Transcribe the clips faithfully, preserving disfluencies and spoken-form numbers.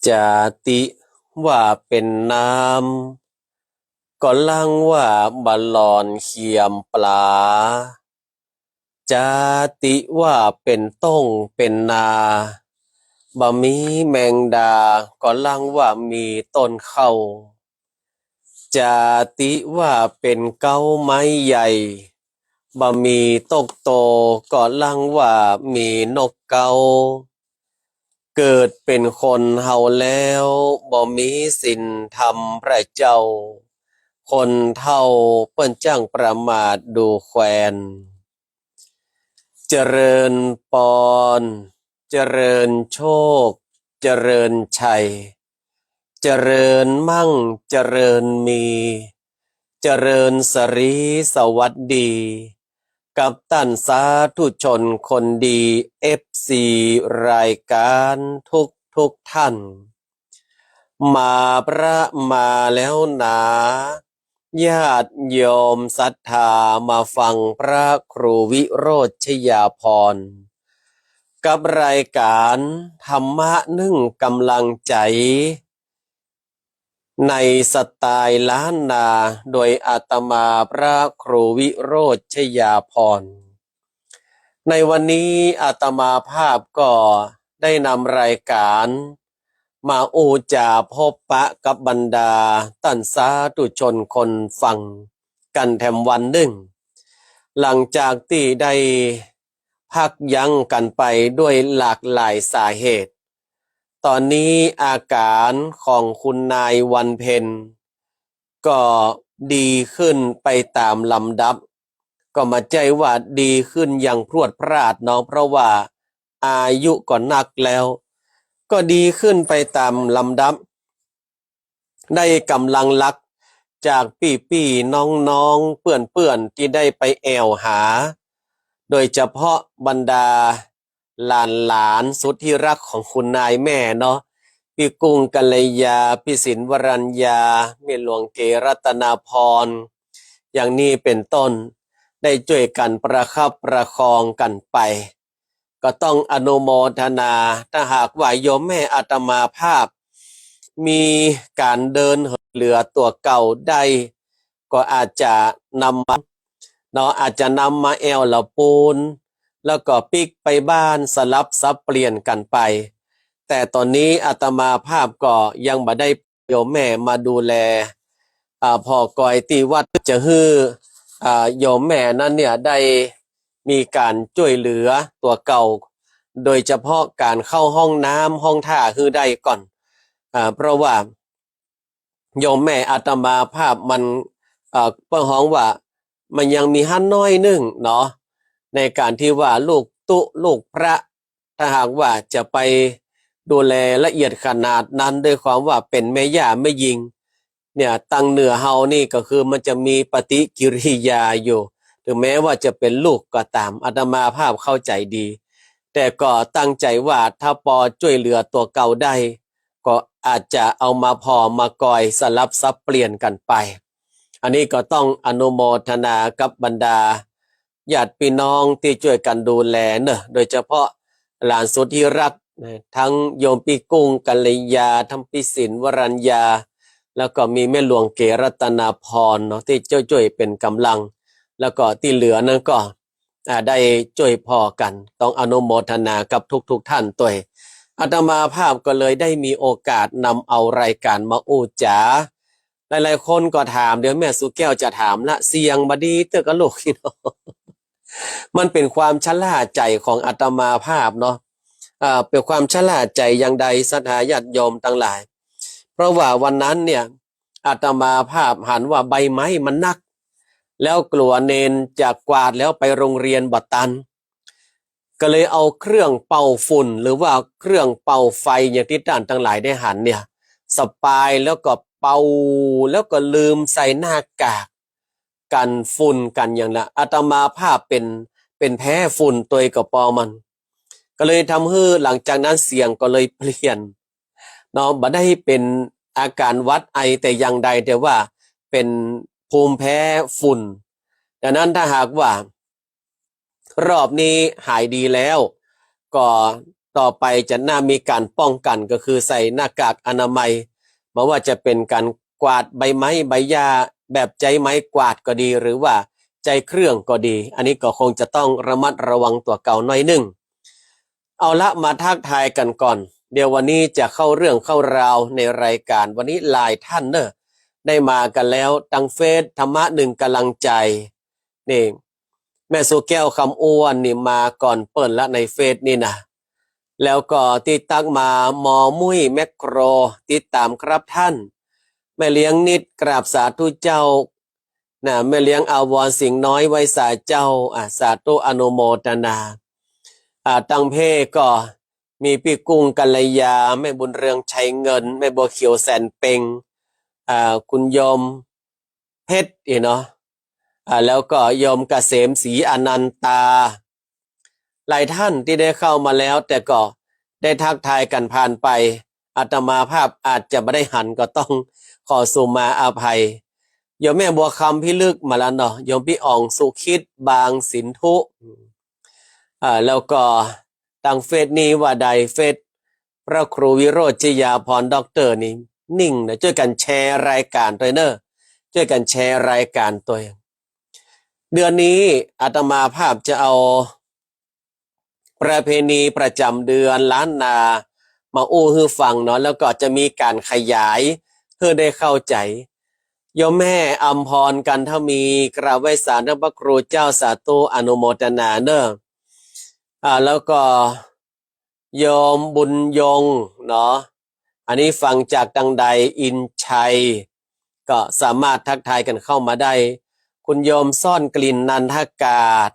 จาติว่าเป๋นน้ำ ก็ลังว่าบ่หล่อนเขียมปลา จาติว่าเป๋นต้งเป๋นนา บ่มีแมงดา ก็ลังว่ามีต้นเข้า จาติว่าเป๋นเก๊าไม้ใหญ่ บ่มีตกโต ก็ลังว่ามีนกเก๊า เกิดเป๋นคนเฮาแล้ว บ่มีศีลธรรมพระเจ้า คนเฒ่าเปิ้นจ้างประมาทดูแควน เจริญปอน เจริญโชค เจริญชัย เจริญมั่ง เจริญมี เจริญสรีสวัสดี กับต้านสาธุชนคนดี เอฟซี รายก๋านทุกทุกท่าน มาพระมาแล้วหนา ญาติโยมศรัทธามาฟังพระครูวิโรจน์ชยาภรณ์ กับรายก๋านธรรมะนึ่งก๋ำลังใจ๋ ในสไตล์ล้านนา โดยอาตมาพระครูวิโรจน์ชยาภรณ์ ในวันนี้อาตมาภาพก็ได้นำรายก๋านมาอู้จ๋าพบปะกับบรรดาต้านสาธุชนคนฟังกั๋นแถมวันนึ่ง หลังจากตี้ได้พักยั้งกั๋นไปด้วยหลากหลายสาเหตุ ต๋อนนี้อาก๋านของคุณนายวันเพ็ญ ก็ดีขึ้นไปต๋ามลำดับ ก็บ่ใจ้ว่าดีขึ้นอย่างพรวดพราดเนาะ เพราะว่าอายุก็นักแล้ว ก็ดีขึ้นไปต๋ามลำดับ ได้ก๋ำลังลักจากปี้ๆ น้องๆ เปื้อนๆ ตี้ได้ไปแอ่วหา โดยเฉพาะบรรดาหลานๆ สุดที่รักของคุณนายแม่เนาะ ปี้กุ้งกัลยา ปี้ศิลป์วรัญญา แม่หลวงเก๋รัตนาภรณ์ อย่างนี้เป๋นต้น ได้จ้วยกั๋นประคับประคองกั๋นไป ก็ต้องอนุโมทนา ถ้าหากว่าโยมแม่อาตมาภาพ มีก๋านเดินเหลือตั๋วเก่าได้ ก็อาจจะนำมา เนาะ อาจจะนำมาแอ่วละปูน แล้วก็ปิ๊กไปบ้านสลับสับเปลี่ยนกั๋นไป แต่ต๋อนนี้อาตมาภาพก็ยังบ่ได้โยมแม่มาดูแล อ่า ผ่อกอยตี้วัด จะหื้อ อ่า โยมแม่นั้นเนี่ยได้มีก๋านจ้วยเหลือตั๋วเก่า โดยเฉพาะก๋านเข้าห้องน้ำห้องท่าหื้อได้ก่อน อ่า เพราะว่า โยมแม่อาตมาภาพมัน เอ่อ เปิ้นฮ้องว่ามันยังมีหั้นน้อยนึ่งเนาะ ในก๋านตี้ว่าลูกตุ๊ลูกพระ ถ้าหากว่าจะไปดูแลละเอียดขนาดนั้น ด้วยความว่าเป๋นแม่ย่าแม่ญิง เนี่ย ตางเหนือเฮานี่ก็คือมันจะมีปฏิกิริยาอยู่ ถึงแม้ว่าจะเป๋นลูกก็ต๋าม อาตมาภาพเข้าใจ๋ดี แต่ก็ตั้งใจ๋ว่าถ้าปอจ้วยเหลือตั๋วเก่าได้ ก็อาจจะเอามาผ่อมากอยสลับสับเปลี่ยนกั๋นไป อันนี้ก็ต้องอนุโมทนากับบรรดาญาติพี่น้องตี้จ้วยกั๋นดูแลเนอะ โดยเฉพาะหลานสุดที่รักนะ ทั้งโยมปี้กุ้งกัลยา ทั้งปี้ศิลป์วรัญญา แล้วก็มีแม่หลวงเก๋รัตนาภรณ์เนาะ ตี้จ้วยๆ เป๋นก๋ำลัง แล้วก็ตี้เหลือนั้นก็ อ่า ได้จ้วยผ่อกั๋น ต้องอนุโมทนากับทุกๆ ท่านตวย อาตมาภาพก็เลยได้มีโอกาสนำเอารายก๋านมาอู้จ๋า หลายๆ คนก็ถาม เดี๋ยวแม่สุแก้วจะถามละ เสียงบ่ดีเตื้อก่อลูก มันเป๋นความชะล่าใจ๋ของอาตมาภาพเนาะ อ่า เป๋นความชะล่าใจ๋อย่างใดศรัทธาญาติโยมตังหลาย เพราะว่าวันนั้นเนี่ย อาตมาภาพหันว่าใบไม้มันหนัก แล้วกลัวเณรจะกวาดแล้วไปโรงเรียนบ่ตัน ก็เลยเอาเครื่องเป่าฝุ่น หรือว่าเครื่องเป่าไฟอย่างตี้ต้านตังหลายได้หันเนี่ย สะปายแล้วก็เป่า แล้วก็ลืมใส่หน้ากาก กั๋นฝุ่นกั๋นอย่างละ อาตมาภาพเป๋น เป๋นแพ้ฝุ่นตวยก็ปอมัน ก็เลยทำหื้อหลังจากนั้นเสียงก็เลยเปลี่ยนเนาะ บ่ได้เป๋นอาก๋านหวัดไอแต่อย่างใด แต่ว่าเป๋นภูมิแพ้ฝุ่น ดังนั้นถ้าหากว่ารอบนี้หายดีแล้ว ก็ ต่อไปจะน่ามีก๋านป้องกั๋น ก็คือใส่หน้ากากอนามัย บ่ว่าจะเป๋นก๋านกวาดใบไม้ใบหญ้าแบบใจ๊ไม้กวาดก็ดี หรือว่าใจ๊เครื่องก็ดี อันนี้ก็คงจะต้องระมัดระวังตั๋วเก่าหน้อยนึ่ง เอาละ มาทักทายกั๋นก่อน เดี๋ยววันนี้จะเข้าเรื่องเข้าราวในรายก๋าน วันนี้หลายท่านเน่อ ได้มากั๋นแล้ว ตางเฟซธรรมะหนึ่งก๋ำลังใจ๋ นี่ แม่สุแก้ว คำอ้วน นี่มาก่อนเปิ้นละในเฟซนี่นะ แล้วก็ตี้ตั๊กมา มอมุ้ย แมคโคร ติดต๋ามครับต้าน แม่เลี้ยงนิด กราบสาธุเจ้า นะ แม่เลี้ยงอาวรณ์ สิงห์น้อย ไหว้สาเจ้า อ่ะ สาธุอนุโมทนา อ่ะ ตางเพจก็มีปี้กุ้ง กัลยา แม่บุญเรือง ชัยเงิน แม่บัวเขียว แสนเพ็ง อ่ะ คุณโยม เพชร อีกเนาะ อ่า แล้วก็โยมเกษมศรีอนันตา หลายท่านตี้ได้เข้ามาแล้ว แต่ก็ได้ทักทายกั๋นผ่านไป อาตมาภาพอาจจะบ่ได้หัน ก็ต้องขอสุมาอภัย โยมแม่บัวคำ พิลึกมาแล้วเนาะ โยมปี้อ๋อง สุขิต บางสินธุ อ่า แล้วก็ ตางเฟซนี่ว่าใด เฟซพระครูวิโรจน์ ชยาภรณ์ ด็อกเตอร์ นี่นิ่งนะ จ้วยกั๋นแชร์รายก๋านตวยเน่อ จ้วยกั๋นแชร์รายก๋านตวย เดือนนี้อาตมาภาพจะเอาประเพณีประจำเดือนล้านนามาอู้หื้อฟังเนาะ แล้วก็จะมีก๋านขยายหื้อได้เข้าใจ๋ โยมแม่อำพร กันทมี กราบไหว้สาท่านพระครูเจ้า สาธุอนุโมทนาเน่อ อ่า แล้วก็ โยมบุญยงเนาะ อันนี้ฟังจากตางใด อินชัย ก็สามารถทักทายกั๋นเข้ามาได้ คุณโยมซ่อนกลิ่น นันทกาศ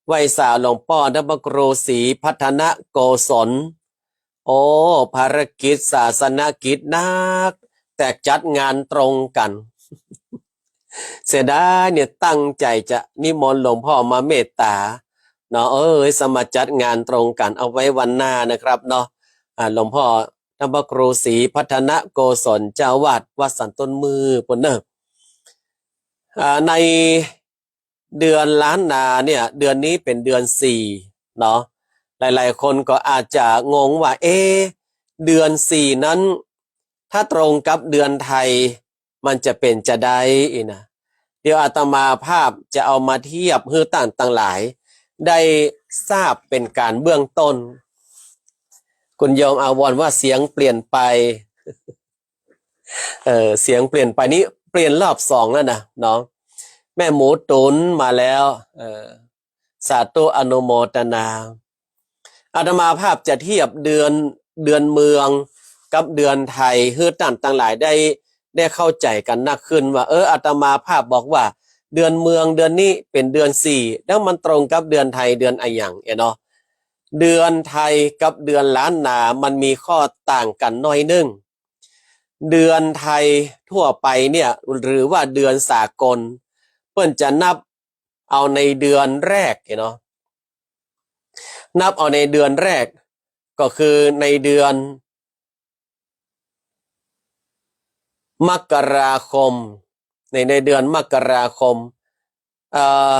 ไหว้สาหลวงป้อท่านพระครูศรีพัฒนโกศล โอ้ ภารกิจศาสนกิจนัก แต่จัดงานตรงกั๋น เสียดายเนี่ย ตั้งใจ๋จะนิมนต์หลวงพ่อมาเมตต๋าเนาะ เอ้ย สมาจัดงานตรงกั๋น เอาไว้วันหน้านะครับเนาะ อ่า หลวงพ่อท่านพระครูศรีพัฒนโกศล เจ้าอาวาสวัดสันต้นมือปู้นเน่อ อ่า ในเดือนล้านนาเนี่ย เดือนนี้เป๋นเดือนสี่เนาะ หลายๆ คนก็อาจจะงงว่า เอ๊ะ เดือนสี่นั้น ถ้าตรงกับเดือนไทย มันจะเป๋นจาใดอี้นะ เดี๋ยวอาตมาภาพจะเอามาเทียบหื้อต้านตังหลายได้ทราบเป๋นก๋านเบื้องต้น คุณโยมอาวรณ์ว่าเสียงเปลี่ยนไป เอ่อ เสียงเปลี่ยนไปนี่เปลี่ยนรอบสองแล้วนะเนาะ แม่หมูตุ๋นมาแล้ว เอ่อ สาธุอนุโมทนา อาตมาภาพจะเทียบเดือน เดือนเมืองกับเดือนไทย หื้อต้านตังหลายได้ ได้เข้าใจ๋กั๋นนักขึ้นว่า เออ อาตมาภาพบอกว่าเดือนเมืองเดือนนี้เป๋นเดือนสี่ แล้วมันตรงกับเดือนไทยเดือนอะหยังเนาะ เดือนไทยกับเดือนล้านนามันมีข้อต่างกั๋นหน้อยนึ่ง เดือนไทยทั่วไปเนี่ย หรือว่าเดือนสากล เปิ้นจะนับ เอาในเดือนแรกเนาะ นับเอาในเดือนแรก ก็คือในเดือนมกราคม ใน ในเดือนมกราคม เอ่อ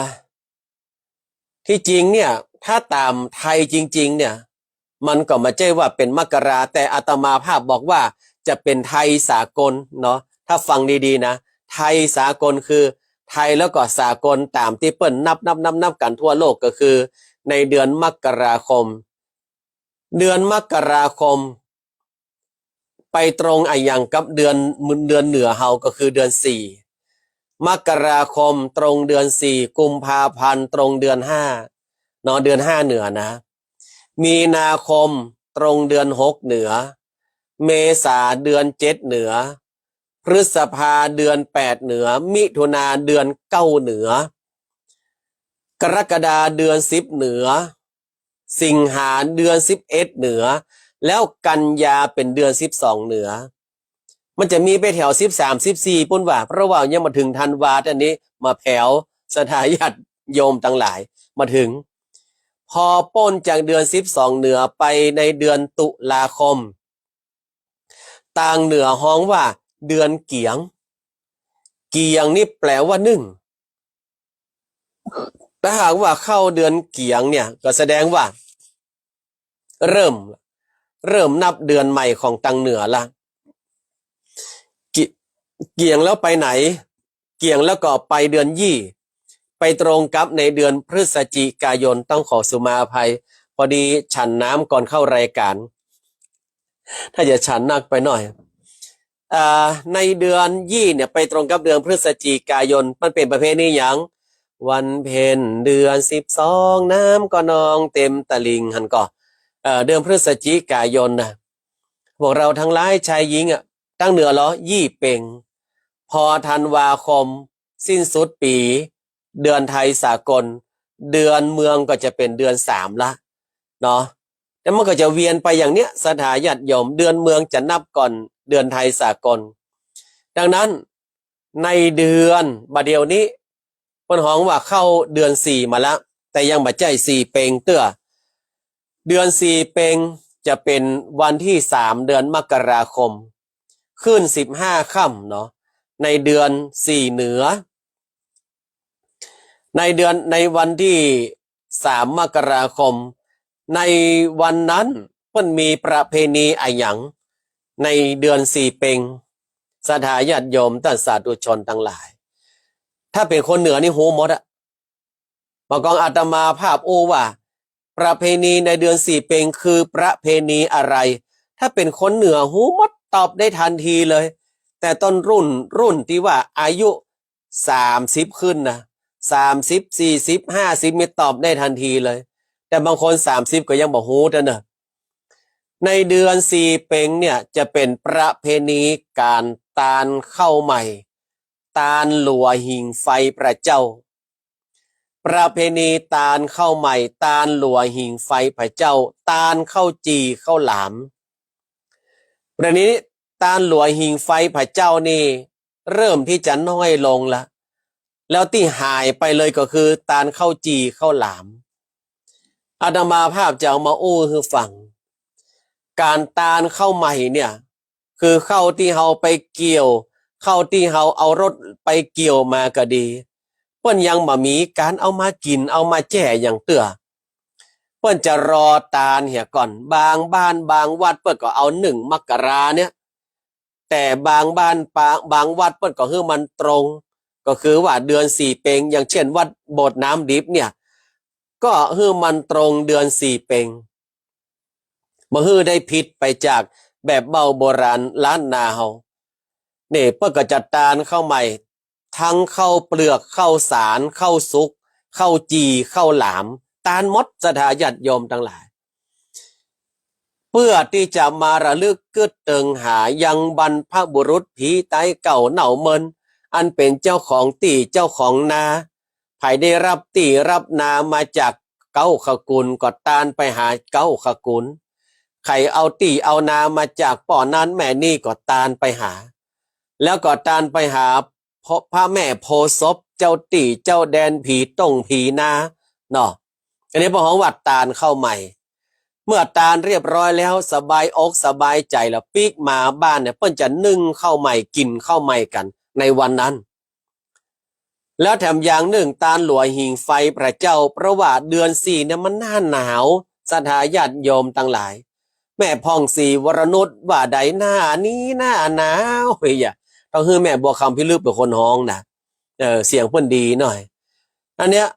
ตี้จริงเนี่ย ถ้าต๋ามไทยจริงๆ เนี่ย มันก็บ่ใจ้ว่าเป๋นมกรา แต่อาตมาภาพบอกว่าจะเป๋นไทยสากลเนาะ ถ้าฟังดีๆ นะ ไทยสากลคือไทยแล้วก็สากล ต๋ามตี้เปิ้นนับๆๆ กั๋นทั่วโลก ก็คือในเดือนมกราคม เดือนมกราคม ไปตรงอะหยังกับเดือน เดือนเหนือเฮา ก็คือเดือนสี่ มกราคมตรงเดือนสี่ กุมภาพันธ์ตรงเดือนห้าเนาะ เดือนห้าเหนือนะ มีนาคมตรงเดือนหกเหนือ เมษาเดือนเจ็ดเหนือ พฤษภาเดือนแปดเหนือ มิถุนาเดือนเก้าเหนือ กรกฎาเดือนสิบเหนือ สิงหาเดือนสิบเอ็ดเหนือ แล้วกันยาเป๋นเดือนสิบสองเหนือ มันจะมีไปแถวสิบสาม สิบสี่ปู้นว่า เพราะว่ายังบ่เถิงธันวา อันนี้มาแผวศรัทธาญาติโยมตังหลาย บ่เถิง พอป๊นจากเดือนสิบสองเหนือไปในเดือนตุลาคม ตางเหนือฮ้องว่าเดือนเกี๋ยง เกี๋ยงนี่แปลว่านึ่ง ถ้าหากว่าเข้าเดือนเกี๋ยงเนี่ย ก็แสดงว่า เริ่ม เริ่มนับเดือนใหม่ของตางเหนือละ กิ เกี่ยงแล้วไปไหน เกี่ยงแล้วก็ไปเดือนยี่ ไปตรงกับในเดือนพฤศจิกายน ต้องขอสุมาอภัย พอดีฉันน้ำก่อนเข้ารายการ ถ้าจะฉันนักไปหน่อย อ่า ในเดือนยี่เนี่ยไปตรงกับเดือนพฤศจิกายน มันเป๋นประเพณีหยัง วันเพ็ญเดือนสิบสอง น้ำก็นองเต็มตลิ่ง หั้นก่อ เอ่อ เดือนพฤศจิกายนนะ พวกเราตังหลายชายหญิงอะ ตางเหนือลอ ยี่เป็ง พอธันวาคม สิ้นสุดปี๋ เดือนไทยสากล เดือนเมืองก็จะเป๋นเดือนสามละเนาะ แล้วมันก็จะเวียนไปอย่างเนี้ย ศรัทธาญาติโยม เดือนเมืองจะนับก่อนเดือนไทยสากล ดังนั้นในเดือนบ่าเดี่ยวนี้ เปิ้นฮ้องว่าเข้าเดือนสี่มาละ แต่ยังบ่ใจ้สี่เป็งเตื้อ เดือนสี่เป็งจะเป๋นวันตี้สาม เดือนมกราคม ขึ้นสิบห้าค่ำเนาะ ในเดือนสี่เหนือ ในเดือน ในวันตี้สาม มกราคม ในวันนั้นเปิ้นมีประเพณีอะหยัง ในเดือนสี่เป็ง ศรัทธาญาติโยมต้านสาธุชนตังหลาย ถ้าเป๋นคนเหนือนี่ฮู้หมดอะ บ่ากองอาตมาภาพอู้ว่า ประเพณีในเดือนสี่เป็งคือประเพณีอะไร ถ้าเป๋นคนเหนือฮู้หมด ตอบได้ทันทีเลย แต่ต้นรุ่น รุ่นตี้ว่าอายุสามสิบขึ้นนะ สามสิบ สี่สิบ ห้าสิบ นี่ตอบได้ทันทีเลย แต่บางคนสามสิบก็ยังบ่ฮู้เตื้อเน่อ ในเดือนสี่เป็งเนี่ยจะเป๋นประเพณีก๋านตานข้าวใหม่ ตานหลัวหิงไฟพระเจ้า ประเพณีตานข้าวใหม่ ตานหลัวหิงไฟพระเจ้า ตานข้าวจี่ข้าวหลาม ประเพณีตานหลัวหิงไฟพระเจ้านี่เริ่มตี้จะน้อยลงละ แล้วตี้หายไปเลยก็คือตานข้าวจี่ข้าวหลาม อาตมาภาพจะเอามาอู้หื้อฟัง ก๋านตานข้าวใหม่เนี่ย คือข้าวตี้เฮาไปเกี่ยว ข้าวตี้เฮาเอารถไปเกี่ยวมาก็ดี เปิ้นยังบ่มีก๋านเอามากิ๋น เอามาแจ้หยังเตื้อ เปิ้นจะรอตานเหียก่อน บางบ้านบางวัดเปิ้นก็เอาหนึ่งมกราเนี่ย แต่บางบ้านปะ บางวัดเปิ้นก็หื้อมันตรง ก็คือว่าเดือนสี่เป็ง อย่างเช่นวัดโบสถ์น้ำดิบเนี่ย ก็หื้อมันตรงเดือนสี่เป็ง บ่หื้อได้ผิดไปจากแบบเบ้าโบราณล้านนาเฮา นี่เปิ้นก็จะตานข้าวใหม่ ตึงข้าวเปลือก ข้าวสาร ข้าวสุก ข้าวจี่ ข้าวหลาม ตานหมด ศรัทธาญาติโยมตังหลาย เปื้อตี้จะมาระลึกกึ๊ดเติงหายังบรรพบุรุษผีต๋ายเก่าเน่าเมิน อันเป๋นเจ้าของตี้เจ้าของนา ใผได้รับตี้รับนามาจากเก๊าขกุลก็ตานไปหาเก๊าขกุล ใผเอาตี้เอานามาจากป้อนั้นแม่นี้ก็ตานไปหา แล้วก็ตานไปหาพระ พระแม่โพธิ์ศพ เจ้าตี้เจ้าแดน ผีต้งผีนาเนาะ อันนี้เปิ้นฮ้องว่าตานข้าวใหม่ เมื่อตานเรียบร้อยแล้ว สบายอกสบายใจ๋แล้ว ปิ๊กมาบ้านเนี่ย เปิ้นจะนึ่งข้าวใหม่ กิ๋นข้าวใหม่กั๋นในวันนั้น แล้วแถมอย่างนึ่ง ตานหลัวหิงไฟพระเจ้า เพราะว่าเดือนสี่เนี่ยมันหน้าหนาว ศรัทธาญาติโยมตังหลาย แม่ผ่องศรีวรนุชว่าใด หน้านี้หน้าหนาวเฮ้ย ต้องหื้อแม่บัวคำพิลึกเป๋นคนฮ้องนะ เออ เสียงเปิ้นดีหน่อย อันเนี้ย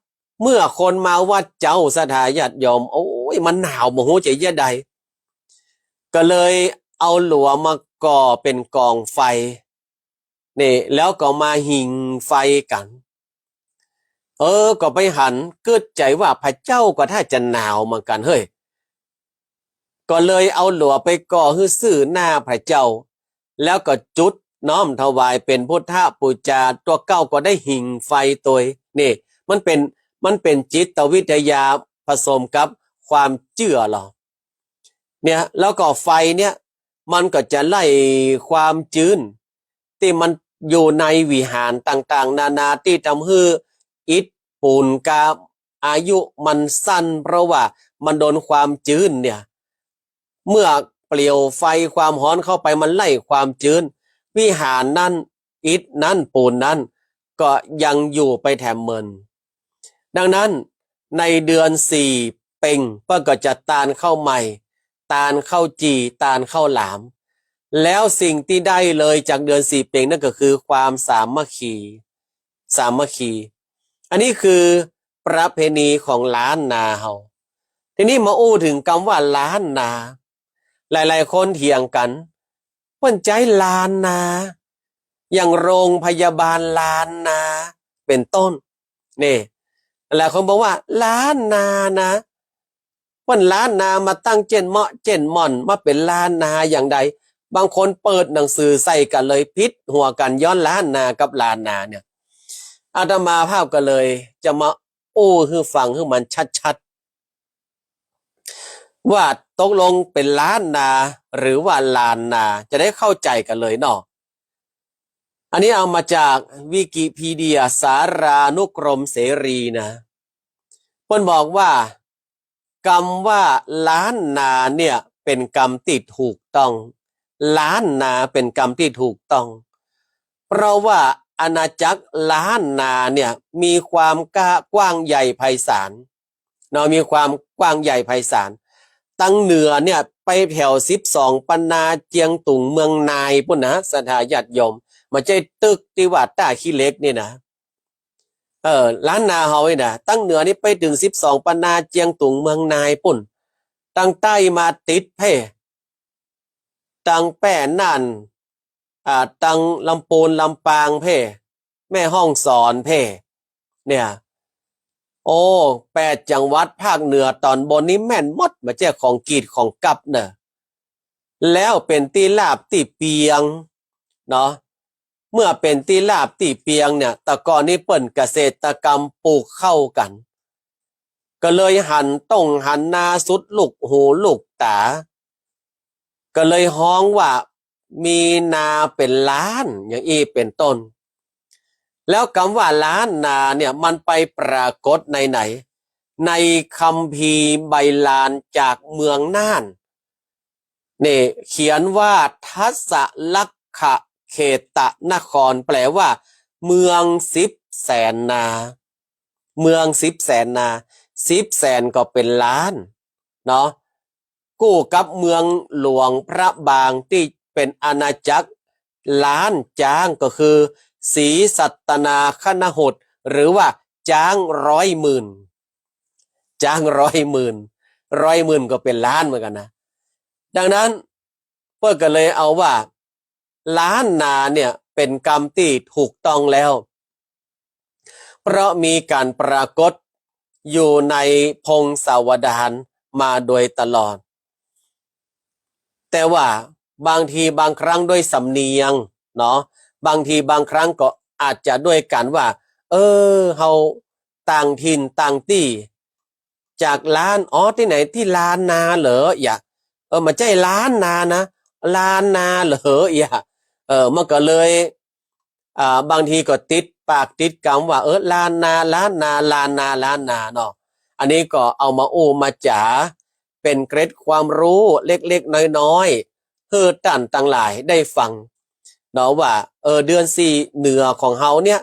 เมื่อคนมาวัดเจ้า ศรัทธาญาติโยม โอ้ย มันหนาวบ่ฮู้จะเยียะใด ก็เลยเอาหลัวมาก่อเป๋นก๋องไฟ นี่ แล้วก็มาหิงไฟกั๋น เออ ก็ไปหัน กึ๊ดใจ๋ว่าพระเจ้าก็ถ้าจะหนาวเหมือนกั๋นเฮ้ย ก็เลยเอาหลัวไปก่อหื้อซื่อหน้าพระเจ้า แล้วก็จุดน้อมถวายเป๋นพุทธปูจา ตั๋วเก่าก็ได้หิงไฟตวย นี่ มันเป๋น มันเป๋นจิตวิทยาผสมกับความเจื้อลอ เนี่ย แล้วก็ไฟเนี่ย มันก็จะไล่ความจื้น ตี้มันอยู่ในวิหารต่างๆ นานา ตี้ทำหื้ออิฐปูนกา อายุมันสั้น เพราะว่ามันโดนความจื้นเนี่ย เมื่อเปลวไฟความฮ้อนเข้าไป มันไล่ความจื้น วิหารนั้น อิฐนั้น ปูนนั้น ก็ยังอยู่ไปแถมเมิน ดังนั้น ในเดือนสี่เป็ง เปิ้นก็จะตานข้าวใหม่ ตานข้าวจี่ ตานข้าวหลาม แล้วสิ่งตี้ได้เลยจากเดือนสี่เป็งนั่นก็คือความสามัคคี สามัคคี อันนี้คือประเพณีของล้านนาเฮา ทีนี้มาอู้เถิงกำว่าล้านนา หลายๆ คนเถียงกั๋น เปิ้นใจ๊ลานนา อย่างโรงพยาบาลลานนา เป๋นต้น นี่ หลายคนบอกว่าล้านนานะ เปิ้นล้านนามาตั้งเจ๊นเมาะเจ๊นหม่อน มาเป๋นลานนาอย่างใด บางคนเปิดหนังสือใส่กั๋นเลย ผิดหัวกั๋นย้อนล้านนากับลานนาเนี่ย อาตมาภาพก็เลยจะมาอู้หื้อฟังหื้อมันชัดๆ ว่าตกลงเป๋นล้านนาหรือว่าลานนา จะได้เข้าใจ๋กั๋นเลยเนาะ อันนี้เอามาจากวิกิพีเดียสารานุกรมเสรีนะ เปิ้นบอกว่า กำว่าล้านนาเนี่ยเป๋นกำตี้ถูกต้อง ล้านนาเป๋นกำตี้ถูกต้อง เพราะว่าอาณาจักรล้านนาเนี่ยมีความกว้างใหญ่ไพศาลเนาะ มีความกว้างใหญ่ไพศาล ตังเหนือเนี่ยไปแถวสิบสองปันนา เจียงตุง เมืองนายปู้นนะ ศรัทธาญาติโยม บ่ใจ้ตึกตี้ว่าต้าขี้เหล็กนี่นะ เออ ล้านนาเฮานี่นะ ตังเหนือนี่ไปเถิงสิบสองปันนา เจียงตุง เมืองนายปู้น ตังใต้มาติดเพ่ ตังแป้น่าน อ่า ตังลำปูน ลำปางเพ่ แม่ฮ่องสอนเพ่ เนี่ย โอ้ แปดจังหวัดภาคเหนือต๋อนบนนี่แม่นหมด บ่ใจ้ของกีดของกับเน่อ แล้วเป๋นตี้ราบตี้เปียงเนาะ เมื่อเป๋นตี้ราบตี้เปียงเนี่ย แต่ก่อนนี้เปิ้นเกษตรกรรมปลูกข้าวกั๋น ก็เลยหันต้งหันนาสุดลูกหูลูกต๋า ก็เลยฮ้องว่ามีนาเป๋นล้าน อย่างอี้เป๋นต้น แล้วกำว่าล้านนาเนี่ยมันไปปรากฏในไหน ในคัมภีร์ใบลานจากเมืองน่าน นี่เขียนว่าทัสสะลักขะเขตะนคร แปลว่าเมืองสิบแสนนา เมืองสิบแสนนา สิบแสนก็เป๋นล้านเนาะ กู้กับเมืองหลวงพระบางตี้เป๋นอาณาจักรล้านจ๊าง ก็คือศรีสัตนาคณหุต หรือว่าจ๊างร้อยหมื่น จ๊างร้อยหมื่น ร้อยหมื่นก็เป๋นล้านเหมือนกั๋นนะ ดังนั้นเปิ้นก็เลยเอาว่า ล้านนาเนี่ยเป๋นกำตี้ถูกต้องแล้ว เพราะมีก๋านปรากฏอยู่ในพงศาวดารมาโดยตลอด แต่ว่าบางทีบางครั้งด้วยสำเนียงเนาะ บางทีบางครั้งก็อาจจะด้วยก๋านว่า เออ เฮาต่างถิ่นต่างตี้ จากล้าน อ๋อ ตี้ไหน ตี้ลานนาเหรอ อย่า เออ บ่ใจ้ล้านนานะ ลานนาเหรอ อย่า เออ มันก็เลย อ่า บางทีก็ติดปากติดกำว่า เออ ลานนา ล้านนา ลานนา ลานนาเนาะ อันนี้ก็เอามาอู้มาจ๋า เป๋นเกร็ดความรู้เล็กๆ น้อยๆ หื้อต้านตังหลายได้ฟังเนาะ ว่า เออ เดือนสี่เหนือของเฮาเนี่ย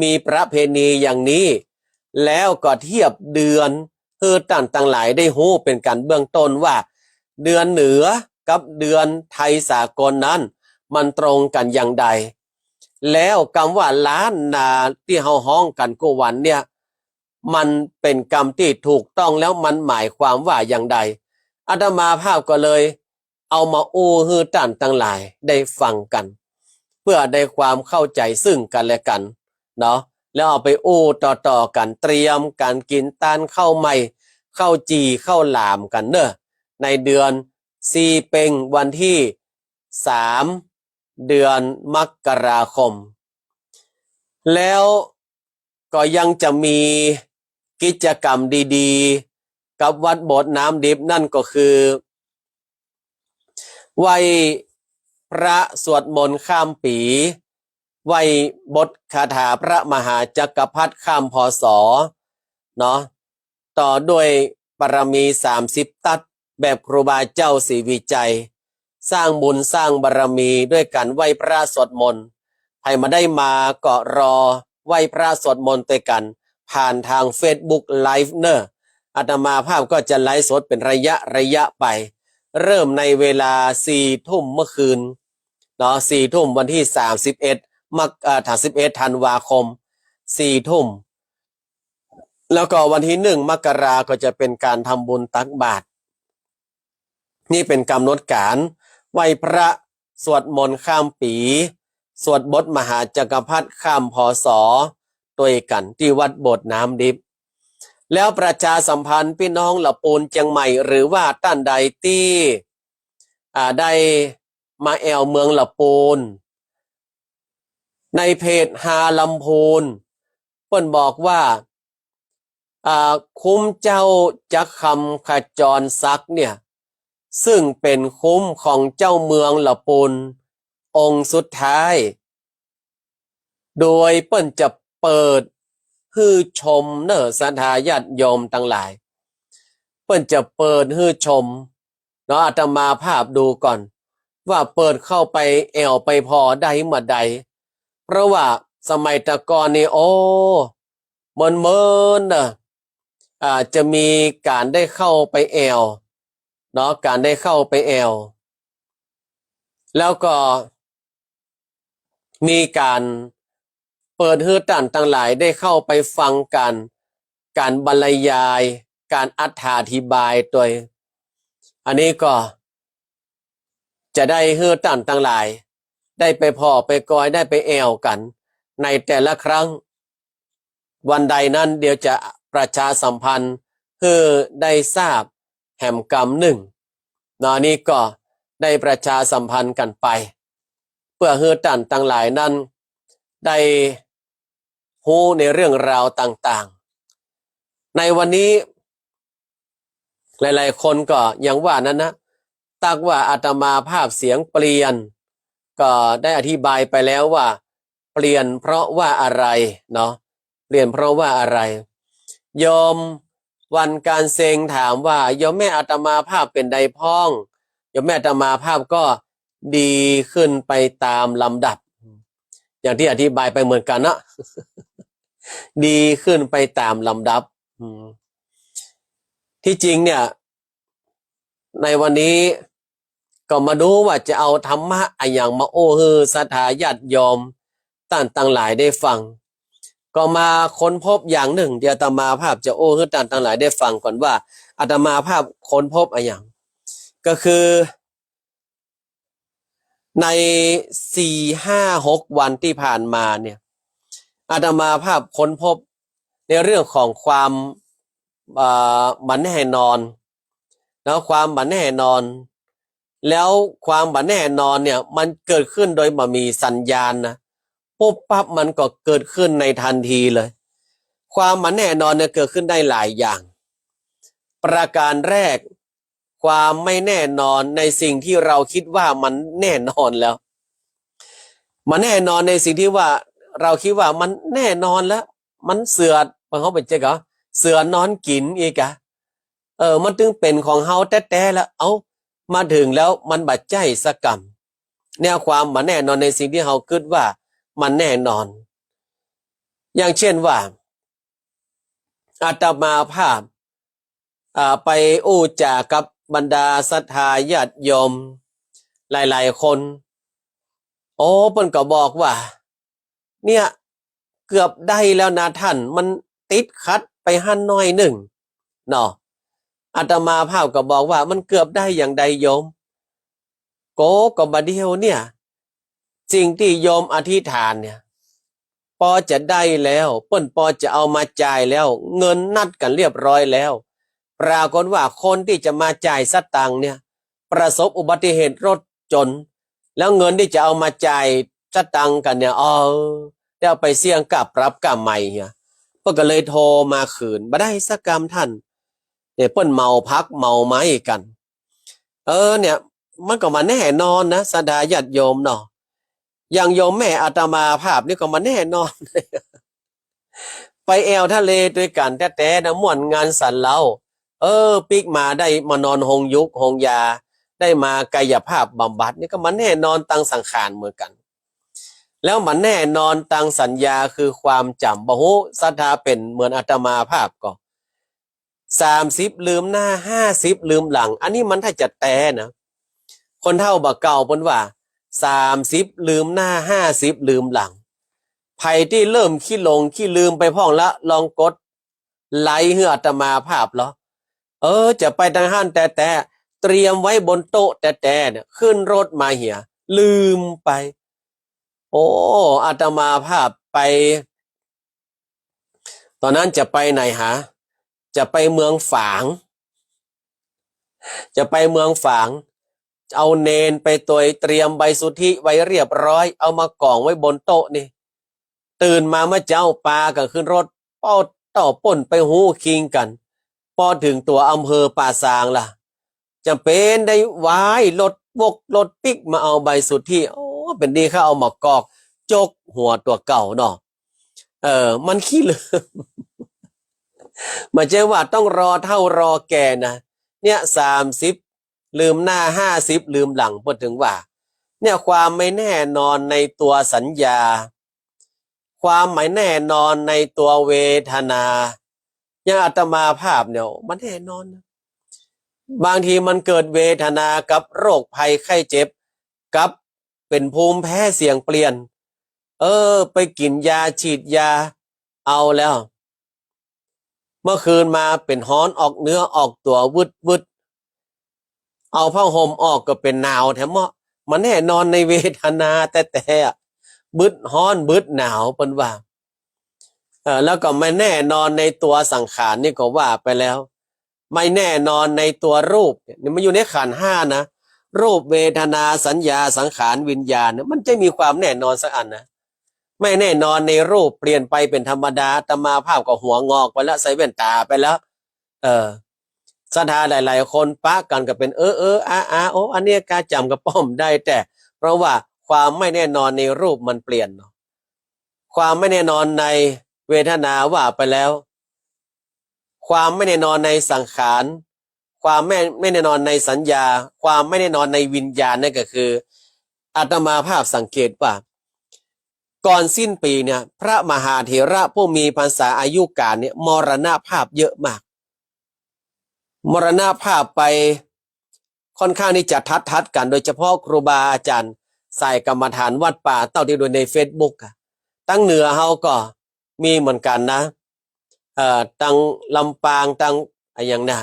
มีประเพณีอย่างนี้ แล้วก็เทียบเดือน หื้อต้านตังหลายได้ฮู้เป๋นก๋านเบื้องต้นว่า เดือนเหนือกับเดือนไทยสากลนั้นมันตรงกั๋นอย่างใด แล้วกำว่าล้านนาตี้เฮาฮ้องกั๋นกู้วันเนี่ย มันเป๋นกำตี้ถูกต้องแล้วมันหมายความว่าอย่างใด อาตมาภาพก็เลย เอามาอู้หื้อต้านตังหลายได้ฟังกั๋น เปื้อได้ความเข้าใจ๋ซึ่งกั๋นและกั๋นเนาะ แล้วเอาไปอู้ต่อๆ กั๋น เตรียมก๋านกิ๋นตานข้าวใหม่ ข้าวจี่ ข้าวหลามกั๋นเน่อ ในเดือนสี่เป็งวันตี้สาม เดือนมกราคม แล้ว ก็ยังจะมีกิจกรรมดีๆ กับวัดโบสถ์น้ำดิบ นั่นก็คือ ไหว้พระสวดมนต์ข้ามปี๋ ไหว้บทคาถาพระมหาจักรพรรดิข้าม พ.ศ. เนาะ ต่อด้วยปารมีสามสิบตั๊ด แบบครูบาเจ้าศรีวิชัย สร้างบุญสร้างบารมีด้วยก๋านไหว้พระสวดมนต์ ใผบ่ได้มาก็รอไหว้พระสวดมนต์ตวยกั๋น ผ่านตางเฟซบุ๊กไลฟ์เน่อ อาตมาภาพก็จะไลฟ์สดเป๋นระยะระยะไป เริ่มในเวลาสี่ทุ่มเมื่อคืนเนาะ สี่ทุ่มวันที่สามสิบเอ็ด มก- เอ่อ สามสิบเอ็ด ธันวาคม สี่ทุ่ม แล้วก็วันที่หนึ่ง มกราก็จะเป็นการทำบุญตักบาตร นี่เป็นกำหนดการไหว้พระ สวดมนต์ข้ามปี๋ สวดบทมหาจักรพรรดิข้าม พ.ศ. ตวยกั๋นตี้วัดโบสถ์น้ำดิบ แล้วประชาสัมพันธ์ปี้น้องละปูนเจียงใหม่ หรือว่าต้านใดตี้ อ่า ได้มาแอ่วเมืองละปูน ในเพจฮาลำพูน เปิ้นบอกว่า อ่า คุ้มเจ้าจักคำขจรศักดิ์เนี่ย ซึ่งเป๋นคุ้มของเจ้าเมืองละปูนองค์สุดท้าย โดยเปิ้นจะเปิดหื้อชมเน่อ ศรัทธาญาติโยมตังหลาย เปิ้นจะเปิดหื้อชมเนาะ อาตมาภาพดูก่อน ว่าเปิดเข้าไปแอ่วไปผ่อได้เมื่อใด เพราะว่าสมัยตะก่อนนี่ โอ้ เมินๆ เน่อ อ่า จะมีก๋านได้เข้าไปแอ่วเนาะ ก๋านได้เข้าไปแอ่ว แล้วก็มีก๋านเปิดหื้อต้านตังหลายได้เข้าไปฟังก๋าน ก๋านบรรยาย ก๋านอธิบายตวย อันนี้ก็ จะได้หื้อต้านตังหลาย ได้ไปผ่อไปกอย ได้ไปแอ่วกั๋น ในแต่ละครั้ง วันใดนั้นเดี๋ยวจะประชาสัมพันธ์หื้อได้ทราบแหมกำนึ่งเนาะ อันนี้ก็ได้ประชาสัมพันธ์กั๋นไป เปื้อหื้อต้านตังหลายนั้นได้ฮู้ในเรื่องราวต่างๆ ในวันนี้ หลายๆ คนก็ยังว่านั้นนะ ตักว่าอาตมาภาพเสียงเปลี่ยน ก็ได้อธิบายไปแล้วว่าเปลี่ยนเพราะว่าอะไรเนาะ เปลี่ยนเพราะว่าอะไร โยมวันการเซงถามว่า โยมแม่อาตมาภาพเป๋นใดพ่อง โยมแม่อาตมาภาพก็ดีขึ้นไปตามลำดับ อย่างที่อธิบายไปเหมือนกั๋นนะ ดีขึ้นไปตามลำดับ อืม ที่จริงเนี่ย ในวันนี้ก็มาดูว่าจะเอาธรรมะอะหยังมาโอ้หื้อศรัทธาญาติโยมต้านตังหลายได้ฟัง ก็มาค้นพบอย่างนึ่ง ตี้อาตมาภาพจะโอ้หื้อต้านตังหลายได้ฟังก่อนว่า อาตมาภาพค้นพบอะหยัง ก็คือ ในสี่ห้าหกวันตี้ผ่านมาเนี่ย อาตมาภาพค้นพบในเรื่องของความ เอ่อ บ่แน่นอน แล้วความบ่แน่นอน แล้วความบ่แน่นอนเนี่ย มันเกิดขึ้นโดยบ่มีสัญญาณนะ ปุ๊บปั๊บมันก็เกิดขึ้นในทันทีเลย ความบ่แน่นอนเนี่ยเกิดขึ้นได้หลายอย่าง ประการแรก ความไม่แน่นอนในสิ่งที่เราคิดว่ามันแน่นอนแล้ว บ่แน่นอนในสิ่งที่ว่าเราคิดว่ามันแน่นอนแล้ว มันเสือด เฮาเป๋นจั๊ก เสือนอนกิ๋นอีกอะ เออ มันตึงเป๋นของเฮาแต๊ๆ แล้ว เอ้า มาเถิงแล้วมันบ่ใจ้สักกำ เนี่ย ความบ่แน่นอนในสิ่งที่เฮากึ๊ดว่ามันแน่นอน อย่างเช่นว่า อาตมาภาพ อ่า ไปอู้จ๋ากับบรรดาศรัทธาญาติโยมหลายๆ คน โอ้ เปิ้นก็บอกว่า เนี่ย เกือบได้แล้วนะท่าน มันติดขัดไปหั้นหน้อยนึ่งเนาะ อาตมาภาพก็บอกว่า มันเกือบได้อย่างใดโยม โก ก็บ่าเดี่ยวเนี่ย สิ่งตี้โยมอธิษฐานเนี่ย ปอจะได้แล้ว เปิ้นปอจะเอามาจ่ายแล้ว เงินนัดกั๋นเรียบร้อยแล้ว ปรากฏว่าคนตี้จะมาจ่ายสตางค์เนี่ย ประสบอุบัติเหตุรถจน แล้วเงินตี้จะเอามาจ่ายสตางค์กั๋นเนี่ย เออ ได้เอาไปเสี้ยงค่าปรับค่าใหม่เหีย เปิ้นก็เลยโทรมาคืน บ่ได้สักกำท่าน เนี่ย เปิ้นเหมาผักเหมาไม้กั๋น เออ เนี่ย มันก็บ่แน่นอนนะ ศรัทธาญาติโยมเนาะ อย่างโยมแม่อาตมาภาพนี่ก็บ่แน่นอน ไปแอ่วทะเลตวยกั๋นแต๊ๆ นะ ม่วนงานสันเล้า เออ ปิ๊กมาได้มานอนโฮงยุกโฮงยา ได้มากายภาพบำบัด นี่ก็บ่แน่นอนตางสังขารเหมือนกั๋น แล้วบ่แน่นอนตางสัญญาคือความจ๋ำ บ่ฮู้ศรัทธาเป๋นเหมือนอาตมาภาพก่อ สามสิบลืมหน้า ห้าสิบลืมหลัง อันนี้มันถ้าจะแต๊นะ คนเฒ่าบ่าเก่าเปิ้นว่า สามสิบลืมหน้า ห้าสิบลืมหลัง ใผตี้เริ่มขี้หลงขี้ลืมไปพ่องละ ลองกดไลก์หื้ออาตมาภาพลอ เออ จะไปตังหั้นแต๊ๆ เตรียมไว้บนโต๊ะแต๊ๆ เนี่ย ขึ้นรถมาเหีย ลืมไป โอ้ อาตมาภาพไป ตอนนั้นจะไปไหนหา จะไปเมืองฝาง จะไปเมืองฝาง เอาเณรไปตวย เตรียมใบสุทธิไว้เรียบร้อย เอามากองไว้บนโต๊ะนี่ ตื่นมาเมื่อเจ๊าปากั๋นขึ้นรถ ป้อเต้าป้นไปฮู้คิงกั๋น ป้อเถิงตั๋วอำเภอป่าซางละ จ๋ำเป๋นได้ว้ายรถวกรถปิ๊กมาเอาใบสุทธิ โอ้ เป๋นดีข้าเอาหมากกอกจกหัวตั๋วเก่าเนาะ เออ มันขี้ลืม บ่ใจ้ว่าต้องรอเฒ่ารอแก่นะ เนี่ย สามสิบลืมหน้า ห้าสิบลืมหลัง เปิ้นเถิงว่า เนี่ย ความไม่แน่นอนในตัวสัญญา ความไม่แน่นอนในตัวเวทนา อย่างอาตมาภาพเนี่ย มันแน่นอนนะ บางทีมันเกิดเวทนากับโรคภัยไข้เจ็บ กับเป๋นภูมิแพ้เสียงเปลี่ยน เออ ไปกิ๋นยาฉีดยา เอาแล้ว เมื่อคืนมาเป๋นฮ้อนออกเนื้อออกตั๋ววึดๆ เอาผ้าห่มออกก็เป๋นหนาวแถมเนาะ มันแน่นอนในเวทนาแต๊ๆ อะ บึดฮ้อนบึดหนาวเปิ้นว่า เออ แล้วก็ไม่แน่นอนในตัวสังขารนี่ก็ว่าไปแล้ว ไม่แน่นอนในตัวรูปเนี่ย นี่มันอยู่ในขันธ์ห้านะ รูปเวทนาสัญญาสังขารวิญญาณเนี่ย มันจะมีความแน่นอนสักอันนะ ไม่แน่นอนในรูป เปลี่ยนไปเป๋นธรรมดา อาตมาภาพก็หัวงอกไปแล้ว ใส่แว่นต๋าไปแล้ว เออ ศรัทธาหลายๆ คนปะกั๋นก็เป๋น เออ เออ อา อา โอ้ อันนี้กาจ๋ำกระป๋อมได้ แต่เพราะว่าความไม่แน่นอนในรูปมันเปลี่ยนเนาะ ความไม่แน่นอนในเวทนาว่าไปแล้ว ความไม่แน่นอนในสังขาร ความไม่ ไม่แน่นอนในสัญญา ความไม่แน่นอนในวิญญาณ นั่นก็คือ อาตมาภาพสังเกตว่า ก่อนสิ้นปี๋เนี่ย พระมหาเถระผู้มีพรรษาอายุก๋านเนี่ย มรณภาพเยอะมาก มรณภาพไปค่อนข้างที่จะทัดๆ กั๋น โดยเฉพาะครูบาอาจ๋ารย์สายกรรมฐานวัดป่า เต้าตี้ดูในเฟซบุ๊กอะ ตังเหนือเฮาก็มีเหมือนกั๋นนะ เอ่อ ตังลำปาง ตังอะหยังนะ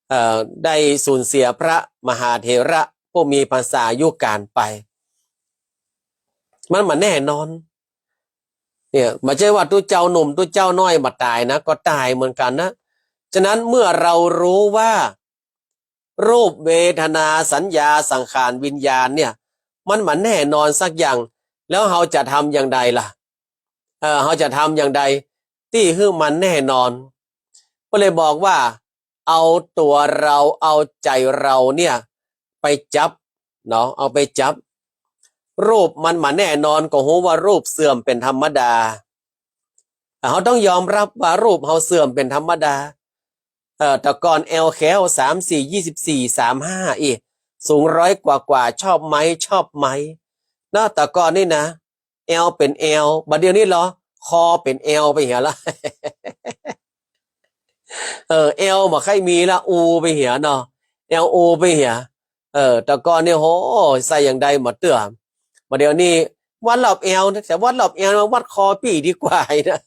เอ่อ ได้สูญเสียพระมหาเถระผู้มีพรรษาอายุก๋านไป มันบ่แน่นอน เนี่ย บ่ใจ้ว่าตุ๊เจ้าหนุ่มตุ๊เจ้าน้อยบ่ต๋ายนะ ก็ต๋ายเหมือนกั๋นนะ ฉะนั้นเมื่อเรารู้ว่า รูปเวทนาสัญญาสังขารวิญญาณเนี่ย มันบ่แน่นอนสักอย่าง แล้วเฮาจะทำอย่างใดล่ะ เออ เฮาจะทำอย่างใดตี้หื้อมันแน่นอน ก็เลยบอกว่า เอาตั๋วเรา เอาใจ๋เราเนี่ย ไปจับเนาะ เอาไปจับ รูปมันบ่แน่นอน ก็ฮู้ว่ารูปเสื่อมเป๋นธรรมดา เฮาต้องยอมรับว่ารูปเฮาเสื่อมเป๋นธรรมดา เอ่อ แต่ก่อนแอลแขว สามสี่ ยี่สิบสี่ สามห้า อี้ สูงร้อยกว่าๆ ชอบไหม ชอบไหม เนาะ แต่ก่อนนี่นะ แอลเป๋นแอล บ่าเดี่ยวนี้เหรอ คอเป๋นแอลไปเหียละ เออ แอลบ่ใค่มีละ โอไปเหียเนาะ แอลโอไปเหีย เออ แต่ก่อนนี่ โห ใส่อย่างใดบ่เตื้อ บ่าเดี่ยวนี้วัดรอบแอลนะ แต่วัดรอบแอลมาวัดคอปี้ดีกว่านะ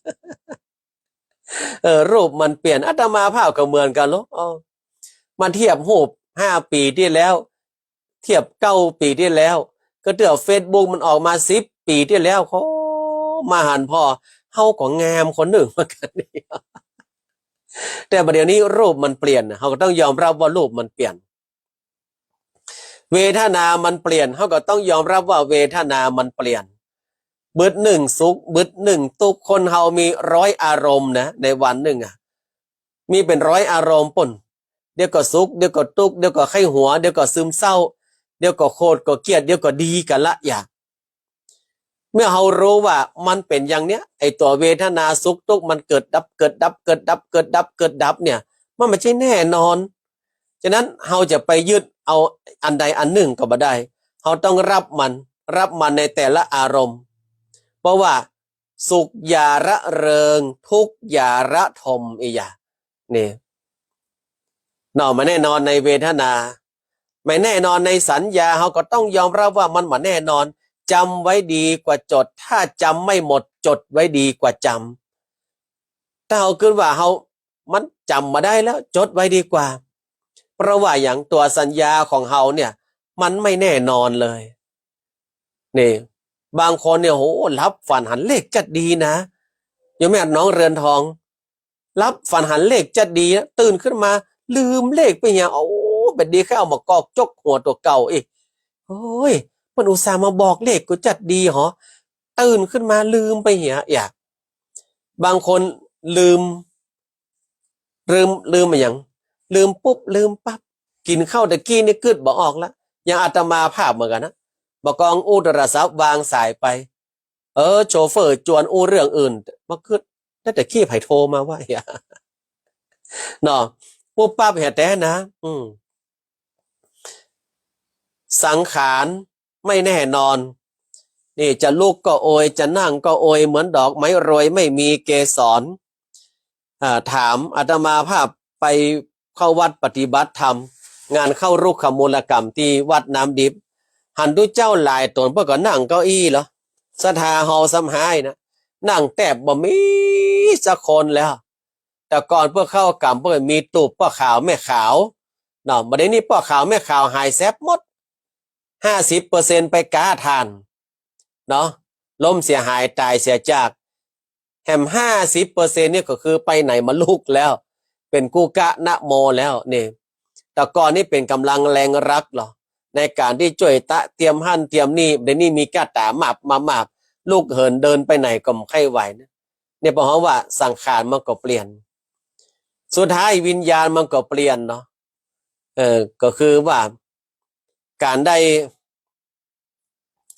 เออ รูปมันเปลี่ยน อาตมาภาพก็เหมือนกั๋นเนาะ เออ มาเทียบรูปห้าปี๋ตี้แล้ว เทียบเก้าปี๋ตี้แล้ว ก็เตื้อเฟซบุ๊กมันออกมาสิบปี๋ตี้แล้ว โอ้ มาหันผ่อ เฮาก็งามคนนึ่งเหมือนกั๋นนี่ แต่บ่าเดี่ยวนี้รูปมันเปลี่ยน เฮาก็ต้องยอมรับว่ารูปมันเปลี่ยน เวทนามันเปลี่ยน เฮาก็ต้องยอมรับว่าเวทนามันเปลี่ยน บึดนึ่งสุข บึดนึ่งตุ๊กข์ คนเฮามีร้อยอารมณ์นะ ในวันนึ่งอะ มีเป๋นร้อยอารมณ์ปุ้น เดี๋ยวก็สุข เดี๋ยวก็ตุ๊กข์ เดี๋ยวก็ใค่หัว เดี๋ยวก็ซึมเศร้า เดี๋ยวก็โขดก็เกลียด เดี๋ยวก็ดีกั๋นละอย่าง เมื่อเฮาฮู้ว่ามันเป๋นอย่างเนี้ย ไอ้ตั๋วเวทนาสุขตุ๊กข์มันเกิดดับ เกิดดับ เกิดดับ เกิดดับ เกิดดับเนี่ย มันบ่ใจ้แน่นอน ฉะนั้นเฮาจะไปยึดเอาอันใดอันนึ่งก็บ่ได้ เฮาต้องฮับมัน ฮับมันในแต่ละอารมณ์ เพราะว่าสุขอย่าระเริง ทุกข์อย่าระทม อี้หยา นี่ เนาะ บ่แน่นอนในเวทนา บ่แน่นอนในสัญญา เฮาก็ต้องยอมรับว่ามันบ่แน่นอน จ๋ำไว้ดีกว่าจ๋ด ถ้าจ๋ำไม่หมด จดไว้ดีกว่าจ๋ำ ถ้าเฮากึ๊ดว่าเฮา มันจ๋ำบ่ได้แล้ว จดไว้ดีกว่า เพราะว่าหยัง ตั๋วสัญญาของเฮาเนี่ย มันไม่แน่นอนเลย นี่ บางคนเนี่ย โห หลับฝันหันเลขจัดดีนะ โยมแม่น้องเรือนทอง หลับฝันหันเลขจัดดีนะ ตื่นขึ้นมาลืมเลขไปเหีย โอ้ บ่ดี ใค่เอาหมากกอกจกหัวตั๋วเก่าอีก โอ้ย เปิ้นอุตส่าห์มาบอกเลขกูจัดดีหอ ตื่นขึ้นมาลืมไปเหีย อยาก บางคนลืม ลืม ลืมอะหยัง ลืมปุ๊บ ลืมปั๊บ กิ๋นข้าวตะกี้นี่กึ๊ดบ่ออกละ อย่างอาตมาภาพเหมือนกั๋นนะ บ่ากองอู้โทรศัพท์ วางสายไป เออ โชเฟอร์จวนอู้เรื่องอื่น มากึ๊ด แล้วตะกี้ใผโทรมาวะ เนาะ ปุ๊บปั๊บเหียแต๊นะ อืม สังขารไม่แน่นอน นี่จะลุกก็โอย จะนั่งก็โอย เหมือนดอกไม้โรยไม่มีเกสร อ่า ถาม อาตมาภาพไปเข้าวัดปฏิบัติธรรม งานเข้ารุกขมูลกรรมตี้วัดน้ำดิบ หันตุ๊เจ้าหลายต๋นเปิ้นก็นั่งเก้าอี้เหรอ ศรัทธาเฮาซ้ำฮ้ายนะ นั่งแต๊บบ่มีสักคนแล้ว แต่ก่อนเปิ้นเข้ากรรมเปิ้นมีตุ๊บป้อขาวแม่ขาว เนาะ บ่าเดี่ยวนี้ป้อขาวแม่ขาวหายแซบหมด ห้าสิบเปอร์เซ็นต์ ไปก๊าถ่าน เนาะ ล้มเสียหายต๋ายเสียจาก แหม ห้าสิบเปอร์เซ็นต์ นี่ก็คือไปไหนบ่ลุกแล้ว เป๋นกู้ก๊ะนะโมแล้วนี่ แต่ก่อนนี่เป๋นก๋ำลังแรงรักเหรอ ในก๋านตี้จ้วยตะเตียมหั้นเตียมนี่ เดี่ยวนี้มีก้าต๋ามับมามับ ลุกเหินเดินไปไหนก็บ่ใค่ไหวนะ เนี่ย เพราะว่าสังขารมันก็เปลี่ยน สุดท้ายวิญญาณมันก็เปลี่ยนเนาะ เออ ก็คือว่าก๋านได้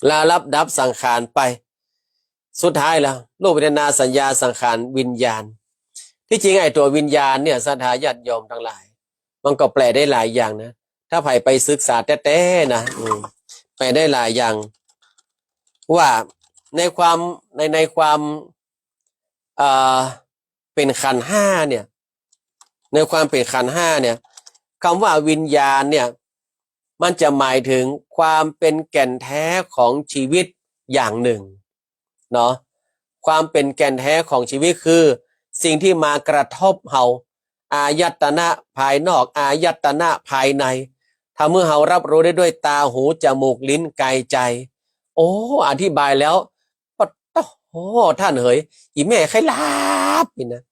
ละลับดับสังขารไป สุดท้ายแล้ว รูปเวทนาสัญญาสังขารวิญญาณ ตี้จริงไอ้ตั๋ววิญญาณเนี่ย ศรัทธาญาติโยมตังหลาย มันก็แปลได้หลายอย่างนะ ถ้าใผไปศึกษาแต๊ๆ นะ อืม แปลได้หลายอย่าง ว่าในความ ใน ในความ เอ่อ เป๋นขันธ์ห้าเนี่ย ในความเป๋นขันธ์ห้าเนี่ย กำว่าวิญญาณเนี่ย มันจะหมายถึงความเป๋นแก่นแท้ของชีวิตอย่างนึ่ง เนาะ ความเป๋นแก่นแท้ของชีวิตคือสิ่งตี้มากระทบเฮา อายตนะภายนอก อายตนะภายใน ทำหื้อเฮาฮับฮู้ได้ด้วยต๋า หู จมูก ลิ้น กาย ใจ๋ โอ้ อธิบายแล้ว ปะโต้ ท่านเหย อี่แม่ใค่หลับนี่นะ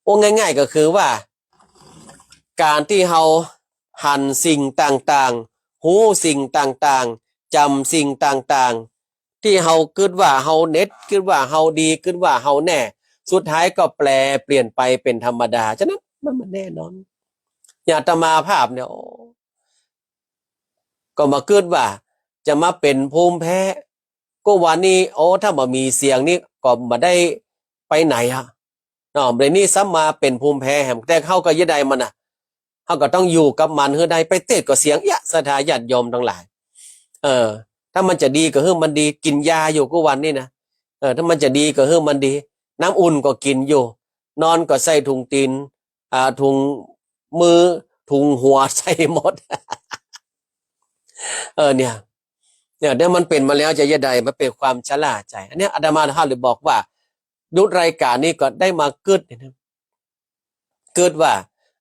โอ้ ง่ายๆ ก็คือว่า ก๋านตี้เฮาหันสิ่งต่างๆ ฮู้สิ่งต่างๆ จ๋ำสิ่งต่างๆ ตี้เฮากึ๊ดว่าเฮาเด็ด กึ๊ดว่าเฮาดี กึ๊ดว่าเฮาแน่ สุดท้ายก็แปรเปลี่ยนไปเป๋นธรรมดา ฉะนั้นมัน มันแน่นอน อย่างอาตมาภาพเนี่ย โอ้ ก็บ่ากึ๊ดว่าจะมาเป๋นภูมิแพ้ กู้วันนี้ โอ้ ถ้าบ่มีเสียงนี่ก็บ่ได้ไปไหนอะ เนาะ บ่าเดี่ยวนี้ซ้ำมาเป๋นภูมิแพ้แหม แต่เฮาก็เยียะใดมันน่ะ เฮาก็ต้องอยู่กับมันหื้อได้ ไปเต๊ดก็เสียงเอี้ยะ ศรัทธาญาติโยมตังหลาย เออ ถ้ามันจะดีก็หื้อมันดี กิ๋นยาอยู่กู้วันนี้นะ เออ ถ้ามันจะดีก็หื้อมันดี น้ำอุ่นก็กิ๋นอยู่ นอนก็ใส่ถุงตี๋น อ่า ถุงมือ ถุงหัว ใส่หมด เออ เนี่ย เนี่ย เดี๋ยวมันเป๋นมาแล้วจะเยียะใด มันเป๋นความชะล่าใจ๋ อันเนี้ยอาตมาภาพเลยบอกว่า หยุดรายก๋านนี้ก็ได้มากึ๊ดเนี่ยนะ กึ๊ดว่า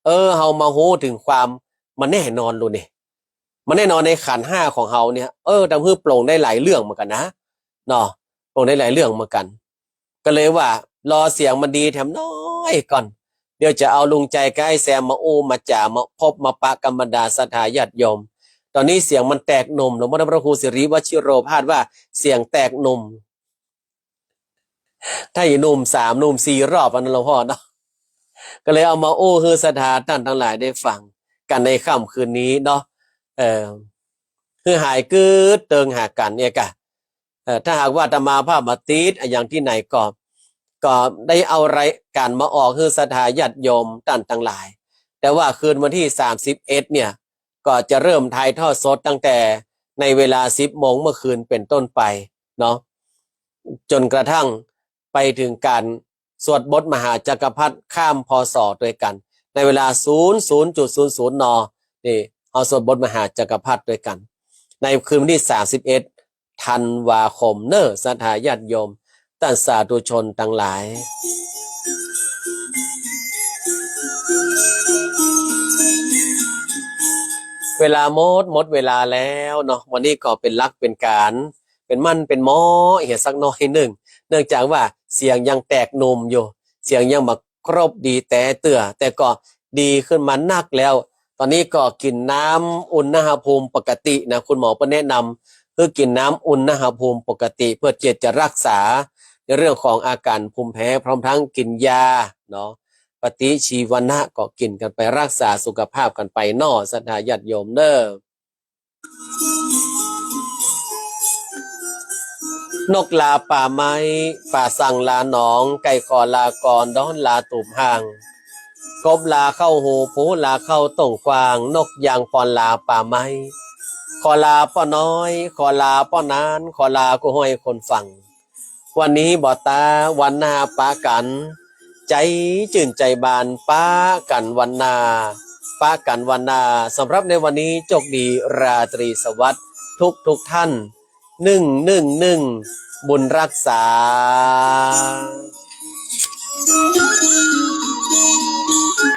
เออ เฮามาฮู้เถิงความบ่แน่นอนลูกนี่ บ่แน่นอนในขันธ์ห้าของเฮาเนี่ย เออ ทำหื้อปลงได้หลายเรื่องเหมือนกั๋นนะ เนาะ ปลงได้หลายเรื่องเหมือนกั๋น ก็เลยว่า รอเสียงมันดีแถมน้อยก่อน เดี๋ยวจะเอาลุงใจ๋กับไอ้แซมมาอู้มาจ๋า มาพบมาปะกับบรรดาศรัทธาญาติโยม ต๋อนนี้เสียงมันแตกหน่ม หลวงพ่อพระครูสิริวชิโรภาสว่าเสียงแตกหน่ม ถ้าอีหนุ่มสามหนุ่มสี่รอบอันนั้นหลวงพ่อเนาะ ก็เลยเอามาอู้หื้อศรัทธาต้านตังหลายได้ฟังกั๋นในค่ำคืนนี้เนาะ เอ่อ หื้อหายกึ๊ดเติงหากั๋นเนี่ยก่ะ เอ่อ ถ้าหากว่าอาตมาภาพบ่าติดอะหยังตี้ไหนก็ ก็ได้เอารายก๋านมาออกหื้อศรัทธาญาติโยมต้านตังหลาย แต่ว่าคืนวันตี้สามสิบเอ็ดเนี่ย ก็จะเริ่มถ่ายทอดสดตั้งแต่ในเวลาสิบโมงเมื่อคืนเป๋นต้นไปเนาะ จ๋นกระทั่งไปเถิงก๋านสวดบทมหาจักรพรรดิข้าม พ.ศ. ตวยกั๋น ในเวลา ศูนย์ ศูนย์จุดศูนย์ศูนย์ น. นี่ เฮาสวดบทมหาจักรพรรดิตวยกั๋น ในคืนวันตี้ สามสิบเอ็ด ธันวาคมเน่อ ศรัทธาญาติโยม ต้านสาธุชนตังหลาย เวลาหมด หมดเวลาแล้วเนาะ วันนี้ก็เป๋นหลักเป๋นก๋าน เป๋นหมั้นเป๋นหมอเหียสักหน้อยนึ่ง เนื่องจากว่าเสียงยังแตกหนุ่มอยู่ เสียงยังบ่ครบดีแต๊เตื้อ แต่ก็ดีขึ้นมานักแล้ว ต๋อนนี้ก็กิ๋นน้ำอุณหภูมิปกตินะ คุณหมอเปิ้นแนะนำหื้อกิ๋นน้ำอุณหภูมิปกติ เพื่อเจียะจะรักษาในเรื่องของอาก๋านภูมิแพ้ พร้อมทั้งกิ๋นยาเนาะ ปฏิชีวนะ ก็กิ๋นกั๋นไป รักษาสุขภาพกั๋นไปเนาะ ศรัทธาญาติโยมเน่อ นกลาป่าไม้ ป๋าสั่งลาหนอง ไก่ขอลาก่อน ด้อนลาตูบห้าง กบลาเข้าฮู ผูลาเข้าต้งกว้าง นกยางปอนลาป่าไม้ ขอลาป้อน้อย ขอลาป้อนาน ขอลากู้ห้อยคนฟัง วันนี้บ่ต๋าย วันหน้าปะกั๋น ใจ๋จื้นใจ๋บาน ปะกั๋นวันหน้า ปะกั๋นวันหน้า สำหรับในวันนี้โจคดี ราตรีสวัสดิ์ทุกทุกท่าน นึ่งนึ่งนึ่ง บุญรักษา